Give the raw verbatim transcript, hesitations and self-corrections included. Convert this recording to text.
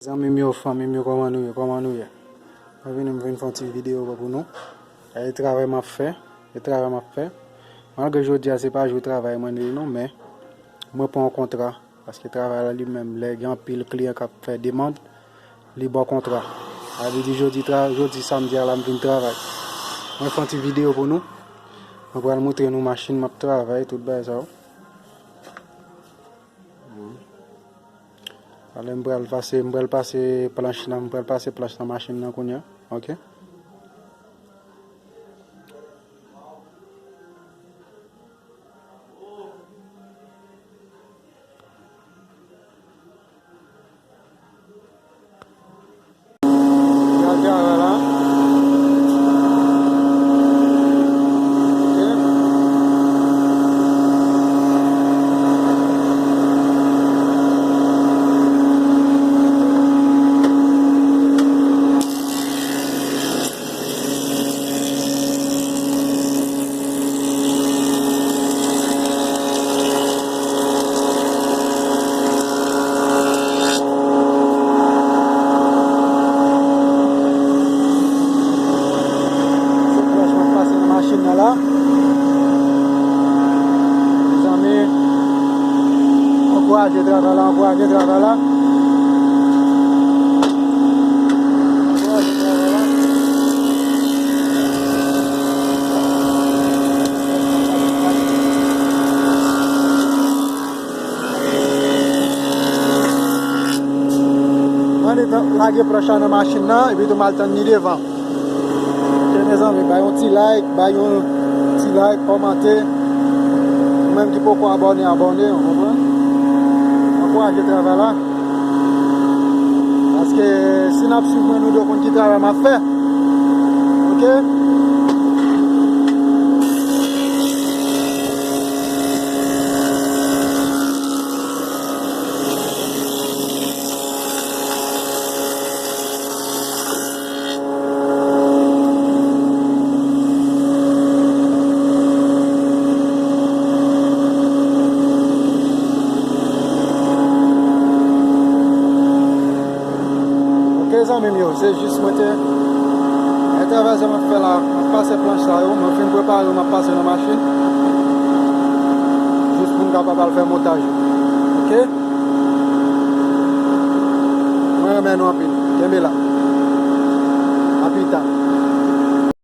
Zanmi m yo, fanmi m yo, kòman nou ye? Kòman nou ye? Mwen vini, m vin fè yon ti videyo pou nou. E travay m ap fè, e travay m ap fè. Malgre jodi a se pa jou travay mwen li non, men mwen pran yon kontra. Paske travay la li menm, lè gen anpil kliyan k ap fè demann, li ba w kontra. Sa vle di jodi, tra, jodi samdi a la m vin travay. Mwen fè yon ti videyo pou nou. Mwen pral montre nou machin m ap travay, tout bagay sa yo. Ale m pral pase, m pral pase planch nan, m pral pase planch nan machin nan kounye a. Ok. Gade a la. Ok. Se klòch m ap pase nan machin nan la. Mezanmi, ankouraje travay la, ankouraje travay la. Ankouraje travay la. Ann lage planch la nan machin nan, epi tou m al tann li devan. Ok, mezanmi, bay yon ti like, bay yon ti like, kòmante. Ou menm ki poko abòne, abòne, ou konprann? Ankouraje travay la. Paske si n ap swiv mwen, nou dwe konn ki travay m ap fè. Ok? Ok, zanmi m yo, se jis mwen te. E travay sa m ap fè la, m ap pase planch sa yo, mwen fin prepare yo, m ap pase nan machin. Jis pou m kapab al fè montaj yo. Ok? Mwen renmen nou anpil. Kenbe la.